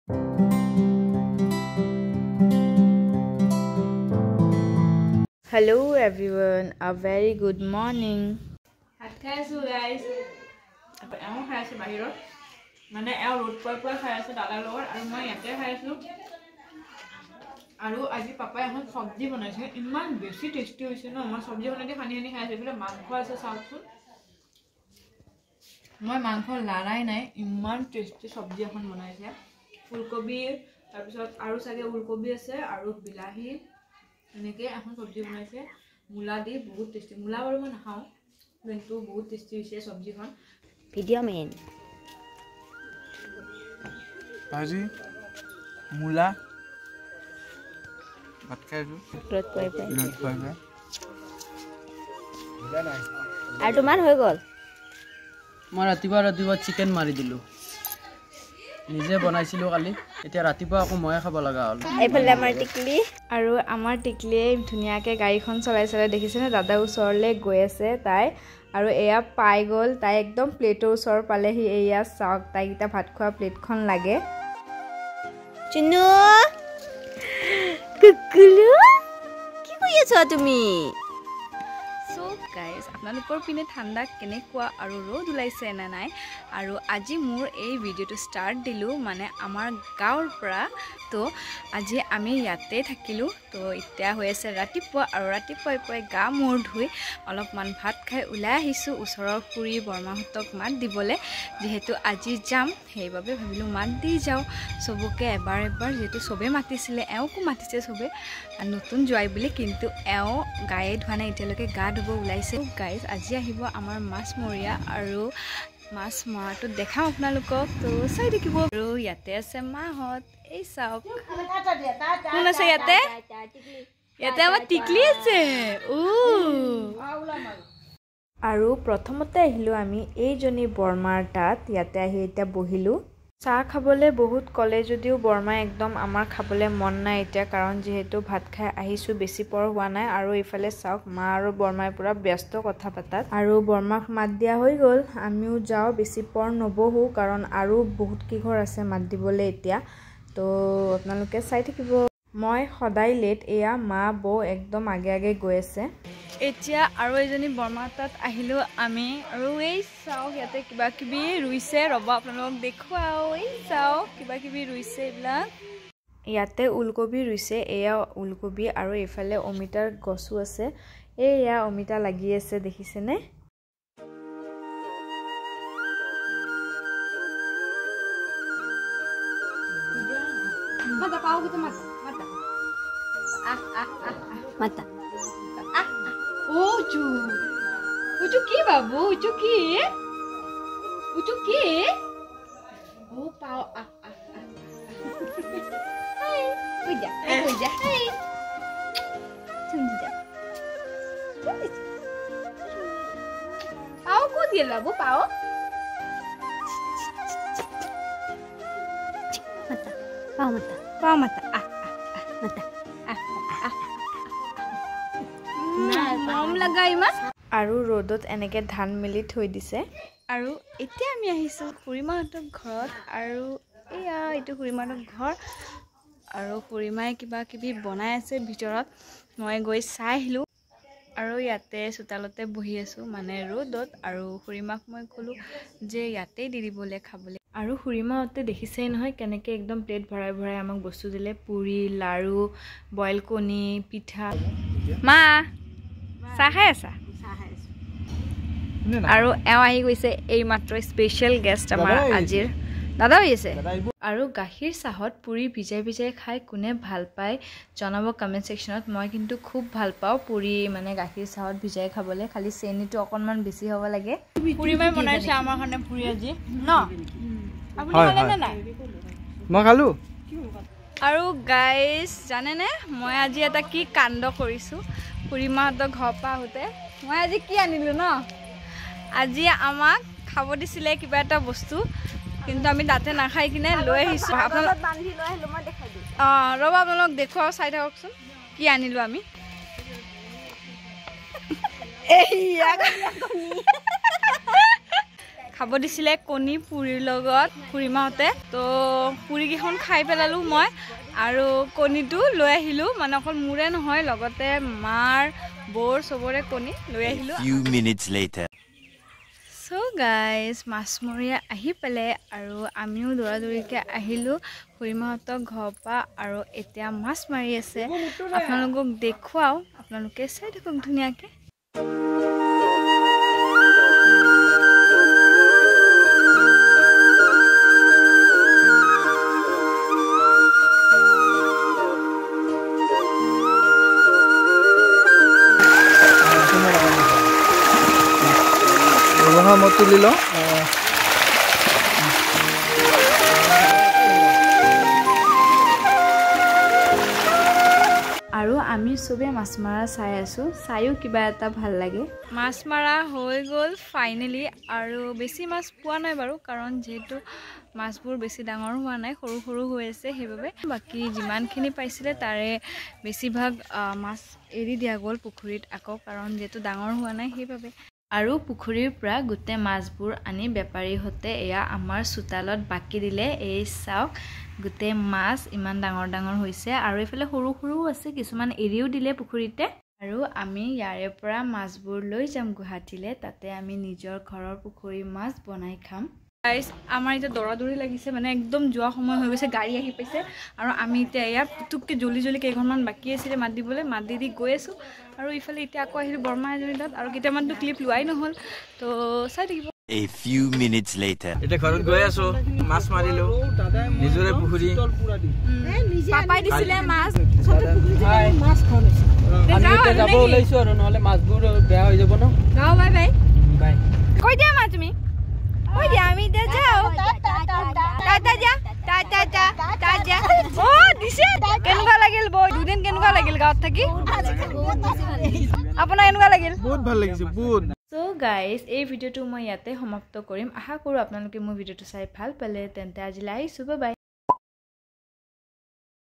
Hello everyone, a very good morning. ভাত খাই আছোঁ গাইজ। এওঁ খাই আছে বাহিৰত, মানে এওঁ ৰ'দ পোৱাৰ পৰা খাই আছে দাদাৰ লগত, আৰু মই ইয়াতে খাই আছোঁ। আৰু আজি পাপাই এখন চব্জি বনাইছে, ইমান বেছি টেষ্টি হৈছে ন। মই চব্জি বনাই সানি সানি খাই আছোঁ। এইফালে মাংস আছে, চাওকচোন। মই মাংস লাৰাই নাই, ইমান টেষ্টি চব্জি এখন বনাইছে। ফুলকবি, তাৰপিছত আৰু চাগে ওলকবি আছে আৰু বিলাহী, এনেকৈ এখন চব্জি বনাইছে মূলা দি, বহুত টেষ্টি। মূলা বাৰু মই নাখাওঁ, কিন্তু বহুত টেষ্টি হৈছে চব্জিখন। ভিডিঅ' মেন ভাজি মূলা ভাত খাই আছোঁ। ৰ'দ পাই পাই আৰু তোমাৰ হৈ গ'ল। মই ৰাতিপুৱা ৰাতিপুৱা চিকেন মাৰি দিলোঁ, নিজে বনাইছিলোঁ কালি। এতিয়া ৰাতিপুৱা আকৌ ময়ে খাব লগা হ'ল। এইফালে আমাৰ টিকলি, আৰু আমাৰ টিকলিয়ে ধুনীয়াকৈ গাড়ীখন চলাই চলাই দেখিছেনে দাদাৰ ওচৰলৈ গৈ আছে তাই। আৰু এয়া পাই গ'ল তাই, একদম প্লেটৰ ওচৰ পালেহি। এয়া চাওক, তাইক এতিয়া ভাত খোৱা প্লেটখন লাগে। চুনু কুকুলু কি কৰি আছা তুমি? চ' গাইজ, আপোনালোকৰ পিনে ঠাণ্ডা কেনেকুৱা আৰু ৰ'দ ওলাইছে নে নাই? আৰু আজি মোৰ এই ভিডিঅ'টো ষ্টাৰ্ট দিলোঁ মানে আমাৰ গাঁৱৰ পৰা। তো আজি আমি ইয়াতে থাকিলোঁ। তো এতিয়া হৈ আছে ৰাতিপুৱা, আৰু ৰাতিপুৱাই পুৱাই গা মূৰ ধুই অলপমান ভাত খাই ওলাই আহিছোঁ ওচৰৰ খুৰী বৰমাহঁতক মাত দিবলৈ। যিহেতু আজি যাম, সেইবাবে ভাবিলোঁ মাত দি যাওঁ চবকে এবাৰ এবাৰ। যিহেতু চবেই মাতিছিলে, এওঁকো মাতিছে চবেই নতুন জোৱাই বুলি, কিন্তু এওঁ গায়ে ধোৱা নাই এতিয়ালৈকে, গা ধুব ওলাইছে। গাইজ, আজি আহিব আমাৰ মাছমৰীয়া, আৰু মাছ মৰাটো দেখাম আপোনালোকক, তো চাই থাকিব। আৰু ইয়াতে আছে মাহঁত, এই চাওক কোন আছে ইয়াতে। ইয়াতে আমাৰ টিকলি আছে। আৰু প্ৰথমতে আহিলোঁ আমি এইজনী বৰমাৰ তাত। ইয়াতে আহি এতিয়া বহিলোঁ চাহ খাবলৈ। বহুত ক'লে যদিও বৰমাই একদম আমাৰ খাবলৈ মন নাই এতিয়া, কাৰণ যিহেতু ভাত খাই আহিছোঁ, বেছি পৰ হোৱা নাই। আৰু এইফালে চাওক মা আৰু বৰমাই পূৰা ব্যস্ত কথা পাতাত। আৰু বৰমাক মাত দিয়া হৈ গ'ল, আমিও যাওঁ, বেছি পৰ নবহোঁ, কাৰণ আৰু বহুত কেইঘৰ আছে মাত দিবলৈ এতিয়া। তো আপোনালোকে চাই থাকিব। মই সদায় লেট, এয়া মা বৌ একদম আগে আগে গৈ আছে। এতিয়া আৰু এজনী বৰমা তাত আহিলোঁ আমি। আৰু এই চাওক ইয়াতে কিবা কিবি ৰুইছে, ৰ'ব আপোনালোকক দেখুৱাওঁ। এই চাওক কিবা কিবি ৰুইছে এইবিলাক। ইয়াতে ওলকবি ৰুইছে, এয়া ওলকবি। আৰু এইফালে অমিতাৰ গছো আছে, এয়া অমিতা লাগি আছে দেখিছেনে? মাতা উচু উচু কি বাবু, উচু কি, উচু কি? ও পাও আহ আহ আহ। হাই কই যা, কই যা, হাই চুমজি যা। পাও ক'ত গেল বাবু, পাও? মাতা পাও, মাতা পাও, মাতা আহ আহ আহ, মাতা আহ আহ। মৰম লগা ইমান। আৰু ৰ'দত এনেকৈ ধান মেলি থৈ দিছে। আৰু এতিয়া আমি আহিছোঁ খুৰীমাহঁতৰ ঘৰত। আৰু এয়া এইটো খুৰীমাহঁতৰ ঘৰ। আৰু খুৰীমাই কিবা কিবি বনাই আছে ভিতৰত, মই গৈ চাই আহিলোঁ। আৰু ইয়াতে চোতালতে বহি আছোঁ মানে ৰ'দত। আৰু খুৰীমাক মই ক'লোঁ যে ইয়াতেই দি দিবলৈ খাবলৈ। আৰু খুৰীমাহঁতে দেখিছেই নহয় কেনেকৈ একদম প্লেট ভৰাই ভৰাই আমাক বস্তু দিলে, পুৰি, লাড়ু, বইল কণী, পিঠা। মা চাহ খাই আছা? আৰু এওঁ আহি গৈছে এইমাত্ৰ, স্পেচিয়েল গেষ্ট আমাৰ আজিৰ দাদাও আহিছে। আৰু গাখীৰ চাহত পুৰি ভিজাই ভিজাই খাই কোনে ভাল পায় জনাব কমেণ্ট ছেকশ্যনত। মই কিন্তু খুব ভাল পাওঁ পুৰি মানে গাখীৰ চাহত ভিজাই খাবলৈ, খালি চেনিটো অকণমান বেছি হ'ব লাগে। পুৰি মাই বনাইছে আমাৰ কাৰণে পুৰি আজি ন? আপুনি খালে নে নাই? মই খালোঁ। আৰু গাইজ জানেনে মই আজি এটা কি কাণ্ড কৰিছোঁ? খুৰীমাহঁতৰ ঘৰৰ পৰা আহোঁতে মই আজি কি আনিলোঁ ন? আজি আমাক খাব দিছিলে কিবা এটা বস্তু, কিন্তু আমি তাতে নাখাই কিনে লৈ আহিছোঁ। অঁ ৰ'ব আপোনালোক দেখুৱাওঁ, চাই থাককচোন কি আনিলোঁ আমি। খাব দিছিলে কণী পুৰিৰ লগত খুৰীমাহঁতে। তো পুৰিকেইখন খাই পেলালোঁ মই আৰু কণীটো লৈ আহিলোঁ, মানে অকল মোৰে নহয় লগতে মাৰ বৌৰ চবৰে কণী লৈ আহিলোঁ। চ' গাইজ মাছমৰীয়া আহি পালে আৰু আমিও দৌৰা দৌৰিকৈ আহিলোঁ খুৰীমাহঁতৰ ঘৰৰ পৰা আৰু এতিয়া মাছ মাৰি আছে, আপোনালোকক দেখুৱাওঁ, আপোনালোকে চাই থাকক ধুনীয়াকৈ। মই তুলি লওঁ। আৰু আমি চবে মাছ মৰা চাই আছোঁ, চাইও কিবা এটা ভাল লাগে। মাছ মৰা হৈ গ'ল ফাইনেলি আৰু বেছি মাছ পোৱা নাই বাৰু, কাৰণ যিহেতু মাছবোৰ বেছি ডাঙৰ হোৱা নাই, সৰু সৰু হৈ আছে সেইবাবে। বাকী যিমানখিনি পাইছিলে তাৰে বেছিভাগ মাছ এৰি দিয়া গ'ল পুখুৰীত আকৌ, কাৰণ যিহেতু ডাঙৰ হোৱা নাই সেইবাবে। আৰু পুখুৰীৰ পৰা গোটেই মাছবোৰ আনি বেপাৰীহঁতে এয়া আমাৰ চোতালত বাকি দিলে। এই চাওক গোটেই মাছ ইমান ডাঙৰ ডাঙৰ হৈছে আৰু এইফালে সৰু সৰুও আছে, কিছুমান এৰিও দিলে পুখুৰীতে। আৰু আমি ইয়াৰে পৰা মাছবোৰ লৈ যাম গুৱাহাটীলৈ, তাতে আমি নিজৰ ঘৰৰ পুখুৰীৰ মাছ বনাই খাম। গাইজ আমাৰ এতিয়া দৌৰা দৌৰি লাগিছে, মানে একদম যোৱা সময় হৈ গৈছে, গাড়ী আহি পাইছে আৰু আমি এতিয়া ইয়াত পুতুককৈ জল্দি জল্দি কেইঘৰমান বাকী আছিলে মাত দিবলৈ, মাত দি দি গৈ আছোঁ। আৰু ইফালে এতিয়া আকৌ আহিলোঁ বৰমা এজনী তাত, আৰু কেইটামানতো ক্লিপ লোৱাই নহ'ল, তো চাই থাকিব। A few minutes later. এতিয়া ঘৰত গৈ আছোঁ, মাছ মাৰিলোঁ নিজৰে পুখুৰী, পাপাই দিছিলে মাছ। যাব ওলাইছোঁ আৰু, নহ'লে মাছবোৰ বেয়া হৈ যাব ন। যাওঁ, বাই বাই বাই। কৈ দিয়া মা, তুমি কৈ দিয়া, আমি এতিয়া যাওঁ। টাটা যা, টাটা যা, টাটা। অ দিছে। কেনেকুৱা লাগিল বৌ দুদিন, কেনেকুৱা লাগিল গাঁৱত থাকি? আপোনাৰ কেনেকুৱা লাগিল? বহুত ভাল লাগিছে, বহুত। চ' গাইজ এই ভিডিঅ'টো মই ইয়াতে সমাপ্ত কৰিম। আশা কৰোঁ আপোনালোকে মোৰ ভিডিঅ'টো চাই ভাল পালে। তেন্তে আজিলৈ আহিছোঁ, বাই বাই।